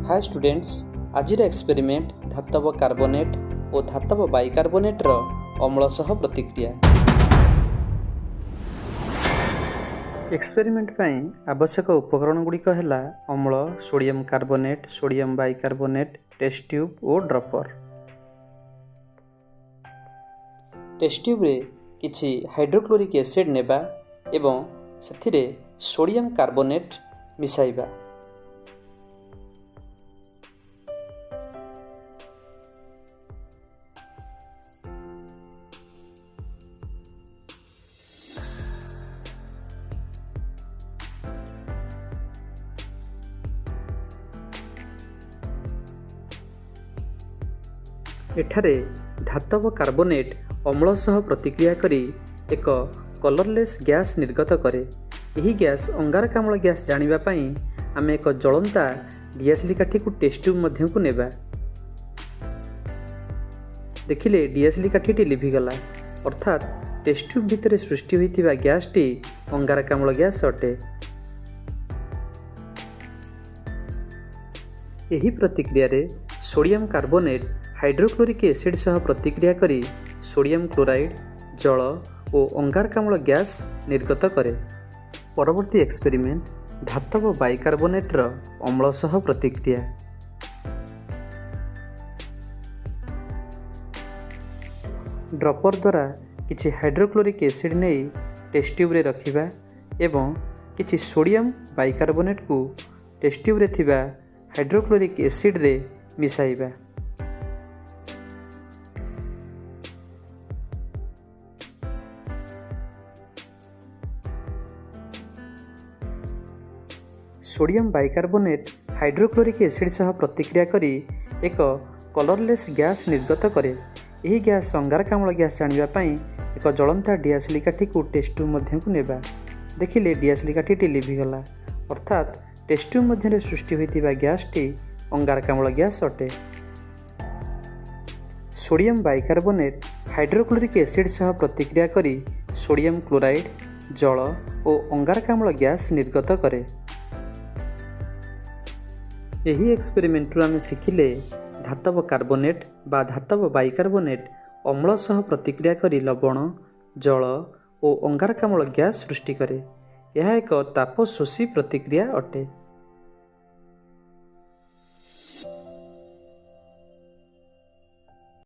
ହାଏ students, ଆଜିର experiment ଧାତବ carbonate ଓ ଧାତବ ବାଇକାର୍ବୋନେଟ୍ର ଅମ୍ଳ ସହ ପ୍ରତିକ୍ରିୟା। ଏକ୍ସପେରିମେଣ୍ଟ ପାଇଁ ଆବଶ୍ୟକ ଉପକରଣ ଗୁଡ଼ିକ ହେଲା ଅମ୍ଳ, sodium carbonate, sodium bicarbonate, test tube ଓ ଡ୍ରପର। ଟେଷ୍ଟ ଟ୍ୟୁବ୍ରେ କିଛି ହାଇଡ୍ରୋକ୍ଲୋରିକ୍ ଏସିଡ୍ ନେବା ଏବଂ ସେଥିରେ ସୋଡ଼ିୟମ୍ କାର୍ବୋନେଟ୍ ମିଶାଇବା। ଏଠାରେ ଧାତବ କାର୍ବୋନେଟ୍ ଅମ୍ଳ ସହ ପ୍ରତିକ୍ରିୟା କରି ଏକ କଲରଲେସ୍ ଗ୍ୟାସ୍ ନିର୍ଗତ କରେ। ଏହି ଗ୍ୟାସ୍ ଅଙ୍ଗାରକାମ୍ଳ ଗ୍ୟାସ୍ ଜାଣିବା ପାଇଁ ଆମେ ଏକ ଜଳନ୍ତା ଡିଆସିଲି କାଠିକୁ ଟେଷ୍ଟ ଟ୍ୟୁବ୍ ମଧ୍ୟକୁ ନେବା। ଦେଖିଲେ, ଡିଆସିଲି କାଠିଟି ଲିଭିଗଲା, ଅର୍ଥାତ୍ ଟେଷ୍ଟ ଟ୍ୟୁବ୍ ଭିତରେ ସୃଷ୍ଟି ହୋଇଥିବା ଗ୍ୟାସ୍ଟି ଅଙ୍ଗାରକାମ୍ଳ ଗ୍ୟାସ୍ ଅଟେ। ଏହି ପ୍ରତିକ୍ରିୟାରେ ସୋଡ଼ିୟମ୍ କାର୍ବୋନେଟ୍ ହାଇଡ୍ରୋକ୍ଲୋରିକ୍ ଏସିଡ୍ ସହ ପ୍ରତିକ୍ରିୟା କରି ସୋଡ଼ିୟମ୍ କ୍ଲୋରାଇଡ୍, ଜଳ ଓ ଅଙ୍ଗାରକାମ୍ଳ ଗ୍ୟାସ୍ ନିର୍ଗତ କରେ। ପରବର୍ତ୍ତୀ ଏକ୍ସପେରିମେଣ୍ଟ, ଧାତବ ବାଇକାର୍ବୋନେଟ୍ର ଅମ୍ଳ ସହ ପ୍ରତିକ୍ରିୟା। ଡ୍ରପର ଦ୍ୱାରା କିଛି ହାଇଡ୍ରୋକ୍ଲୋରିକ୍ ଏସିଡ୍ ନେଇ ଟେଷ୍ଟ ଟ୍ୟୁବ୍ରେ ରଖିବା ଏବଂ କିଛି ସୋଡ଼ିୟମ୍ ବାଇକାର୍ବୋନେଟ୍କୁ ଟେଷ୍ଟ ଟ୍ୟୁବ୍ରେ ଥିବା ହାଇଡ୍ରୋକ୍ଲୋରିକ୍ ଏସିଡ୍ରେ ମିଶାଇବା। ସୋଡ଼ିୟମ୍ ବାଇକାର୍ବୋନେଟ୍ ହାଇଡ୍ରୋକ୍ଲୋରିକ୍ ଏସିଡ୍ ସହ ପ୍ରତିକ୍ରିୟା କରି ଏକ କଲରଲେସ୍ ଗ୍ୟାସ୍ ନିର୍ଗତ କରେ। ଏହି ଗ୍ୟାସ୍ ଅଙ୍ଗାରକାମ୍ଳ ଗ୍ୟାସ୍ ଜାଣିବା ପାଇଁ ଏକ ଜଳନ୍ତା ଡିଆସିଲି କାଠିକୁ ଟେଷ୍ଟ ଟ୍ୟୁବ୍ ମଧ୍ୟକୁ ନେବା। ଦେଖିଲେ, ଡିଆସିଲି କାଠିଟି ଲିଭିଗଲା, ଅର୍ଥାତ୍ ଟେଷ୍ଟ ଟ୍ୟୁବ୍ ମଧ୍ୟରେ ସୃଷ୍ଟି ହୋଇଥିବା ଗ୍ୟାସ୍ଟି ଅଙ୍ଗାରକାମ୍ଳ ଗ୍ୟାସ୍ ଅଟେ। ସୋଡ଼ିୟମ୍ ବାଇକାର୍ବୋନେଟ୍ ହାଇଡ୍ରୋକ୍ଲୋରିକ୍ ଏସିଡ୍ ସହ ପ୍ରତିକ୍ରିୟା କରି ସୋଡ଼ିୟମ୍ କ୍ଲୋରାଇଡ୍, ଜଳ ଓ ଅଙ୍ଗାରକାମ୍ଳ ଗ୍ୟାସ୍ ନିର୍ଗତ କରେ। ଏହି ଏକ୍ସପେରିମେଣ୍ଟରୁ ଆମେ ଶିଖିଲେ, ଧାତବ କାର୍ବୋନେଟ୍ ବା ଧାତବ ବାଇକାର୍ବୋନେଟ୍ ଅମ୍ଳ ସହ ପ୍ରତିକ୍ରିୟା କରି ଲବଣ, ଜଳ ଓ ଅଙ୍ଗାରକାମ୍ଳ ଗ୍ୟାସ୍ ସୃଷ୍ଟି କରେ। ଏହା ଏକ ତାପଶୋଷୀ ପ୍ରତିକ୍ରିୟା ଅଟେ।